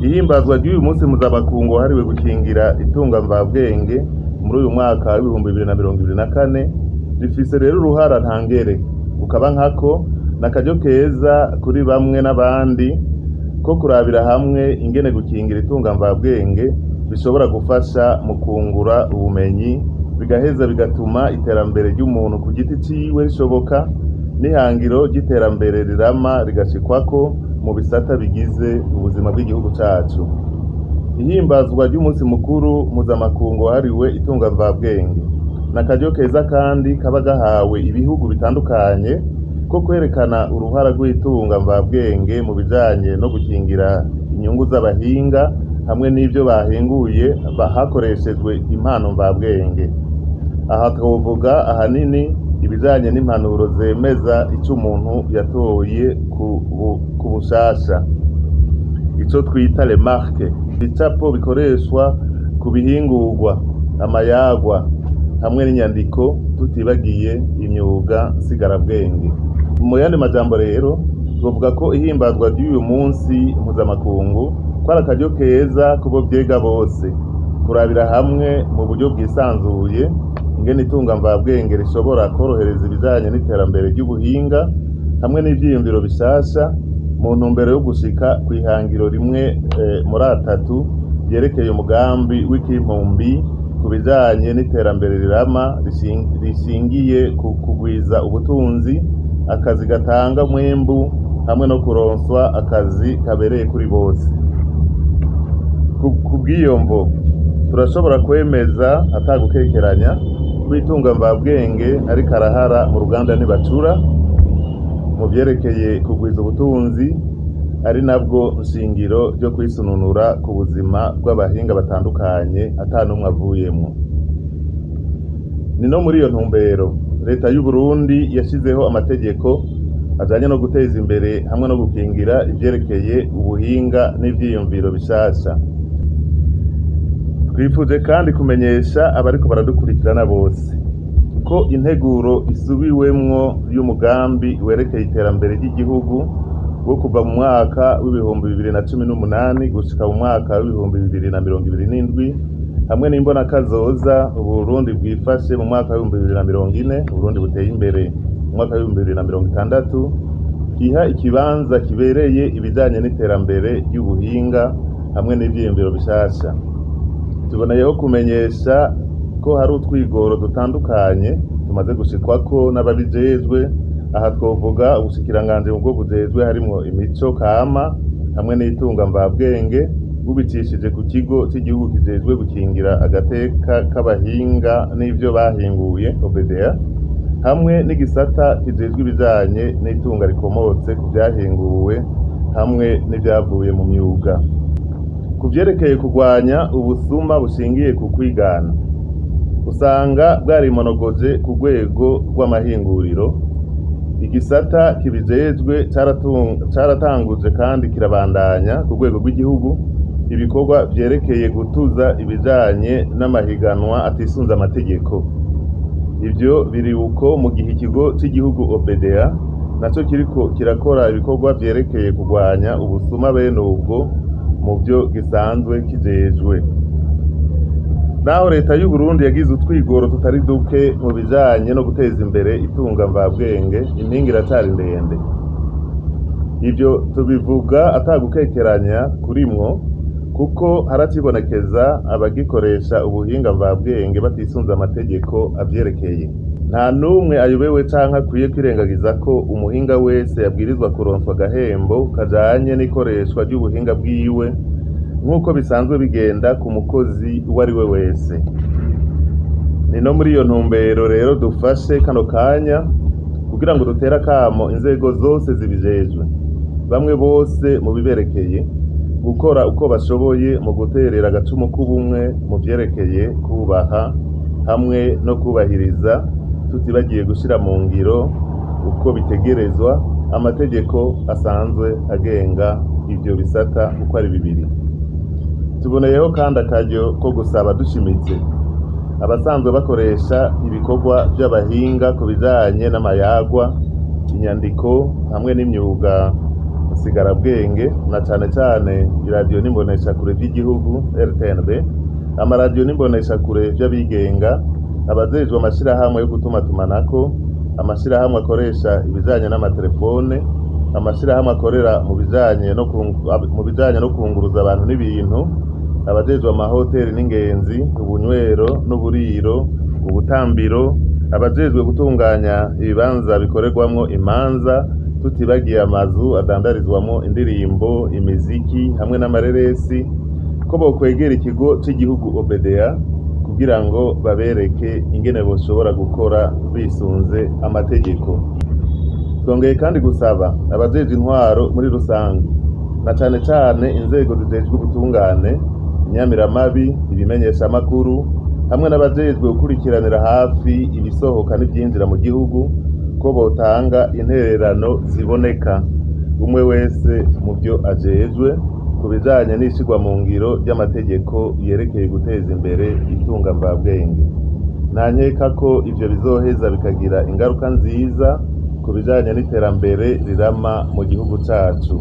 Ihimbazwa ry'uyu munsi mpuzamakungu wahariwe gukingira itunga mvabwenge muri uyu mwaka w'2024 rifise rero uruhara ntangere, ukaba nkako n'akaryo keza kuri bamwe n'abandi ko kurabira hamwe ingene gukingira itunga mvabwenge bishobora gufasha mu kungura ubumenyi, bigaheza bigatuma iterambere ry'umuntu ku giti ciwe rishoboka, n'ihangiro ry'iterambere rirama rigashikwako mu bisata bigize ubuzima bw'igihugu cacu. Ihimbazwa ry'umunsi mukuru mpuzamakungu wahariwe itunga mvabwenge n'akaryo keza kandi kaba gahawe ibihugu bitandukanye ko kwerekana uruhara rw'itunga mvabwenge mu bijanye no gukingira inyungu z'abahinga hamwe n'ivyo bahinguye hakoreshejwe impano mvabwenge. Aha twovuga ahanini ibijanye n'impanuro zemeza ico umuntu yatoye ku bushasha, ico twita remarque, ibicapo bikoreshwa ku bihingurwa, amayagwa hamwe n'inyandiko, tutibagiye imyuga nsigarabwenge. Mu yandi majambo rero twovuga ko ihimbazwa ry'uyu munsi mpuzamakungu ko ari akaryo keza kubo vyega bose kurabira hamwe mu buryo bwisanzuye ingene itunga mvabwenge rishobora korohereza ibijanye n'iterambere ry'ubuhinga hamwe n'ivyiyumviro bishasha mu ntumbero yo gushika kw'ihangiro rimwe muri atatu ryerekeye umugambi w'ikimpumbi ku bijanye n'iterambere rirama rishingiye ku kugwiza ubutunzi, akazi gatanga umwimbu hamwe no kuronswa akazi kabereye kuri bose. Kubw'iyo mvo turashobora kwemeza atagukekeranya ko itunga mvabwenge ari karahara mu ruganda ntibacura mu vyerekeye kugwiza ubutunzi, ari nabwo nshingiro ryo kwisununura ku buzima bw'abahinga batandukanye ata n'umwe avuyemwo. Ni no muri iyo ntumbero leta y'u Burundi yashizeho amategeko ajanye no guteza imbere hamwe no gukingira ivyerekeye ubuhinga n'ivyiyumviro bishasha. Twifuje kandi kumenyesha abariko baradukurikirana bose ko integuro isubiwemwo y'umugambi werekeye iterambere ry'igihugu wo kuva mu mwaka w'2018 gushika mu mwaka w'2027 hamwe n'imbonakazoza Uburundi bwifashe mu mwaka w'2040, Uburundi buteye imbere mu mwaka w'2060, kiha ikibanza kibereye ibijanye n'iterambere ry'ubuhinga hamwe n'ivyiyumviro bishasha. Tuboneyeho kumenyesha ko hari utwigoro dutandukanye tumaze gushikwako n'ababijejwe. Aha twovuga ubushikiranganji mu bwo bujejwe harimwo imico kama hamwe n'itunga mvabwenge, bubicishije ku kigo c'igihugu kijejwe gukingira agateka k'abahinga n'ivyo bahinguye OBDA, hamwe n'igisata kijejwe ibijanye n'itunga rikomotse ku vyahinguwe hamwe n'ivyavuye mu myuga. Ku vyerekeye kurwanya ubusuma bushingiye ku kwigana, usanga bwarimonogoje ku rwego rw'amahinguriro, igisata kibijejwe caratanguje kandi kirabandanya ku rwego rw'igihugu ibikorwa vyerekeye gutuza ibijanye n'amahiganwa atisunze amategeko. Ivyo biri uko mu gihe ikigo c'igihugu OBDA naco kiriko kirakora ibikorwa vyerekeye kurwanya ubusuma bene ubwo mu vyo gisanzwe kijejwe. Naho leta y'u Burundi yagize utwigoro tutari duke mu bijanye no guteza imbere itunga mvabwenge, impinga iracari ndende. Ivyo tubivuga atagukekeranya kurimwo, kuko haracibonekeza abagikoresha ubuhinga mvabwenge batisunze amategeko avyerekeye. Nta n'umwe ayobewe canke akwiye kwirengagiza ko umuhinga wese yabwirizwa kuronswa agahembo kajanye n'ikoreshwa ry'ubuhinga bwiwe nk'uko bisanzwe bigenda ku mukozi uwo ari we wese. Ni no muri iyo ntumbero rero dufashe kano kanya kugira ngo dutere akamo inzego zose zibijejwe, bamwe bose mu biberekeye, gukora uko bashoboye mu guterera agacumu k'ubumwe mu vyerekeye kubaha hamwe no kubahiriza, tutibagiye gushira mu ngiro uko bitegerezwa amategeko asanzwe agenga ivyo bisata uko ari bibiri. Tuboneyeho kandi akaryo ko gusaba dushimitse abasanzwe bakoresha ibikorwa vy'abahinga ku bijanye n'amayagwa, inyandiko hamwe n'imyuga nsigarabwenge, na cane cane iradiyo n'imboneshakure vy'igihugu RTNB, amaradiyo n'imboneshakure vy'abigenga, abajejwe amashirahamwe yo gutumatumanako, amashirahamwe akoresha ibijanye n'amatelefone, amashirahamwe akorera mu bijanye no kunguruza abantu n'ibintu, abajejwe amahoteli n'ingenzi, ubunywero n'uburiro, ubutambiro, abajejwe gutunganya ibibanza bikorerwamwo imanza, tutibagiye amazu adandarizwamwo indirimbo, imiziki hamwe n'amareresi, ko bokwegera ikigo c'igihugu OBDA kugira ngo babereke ingene boshobora gukora bisunze amategeko. Twongeye kandi gusaba abajejwe intwaro muri rusange, na cane cane inzego zijejwe ubutungane, inyamiramabi, ibimenyeshamakuru hamwe n'abajejwe gukurikiranira hafi ibisohoka n'ivyinjira mu gihugu, ko botanga intererano ziboneka umwe wese mu vyo ajejwe ku bijanye n'ishirwa mu ngiro ry'amategeko yerekeye guteza imbere itunga mvabwenge. Nta nkeka ko ivyo bizoheza bikagira ingaruka nziza ku bijanye n'iterambere rirama mu gihugu cacu.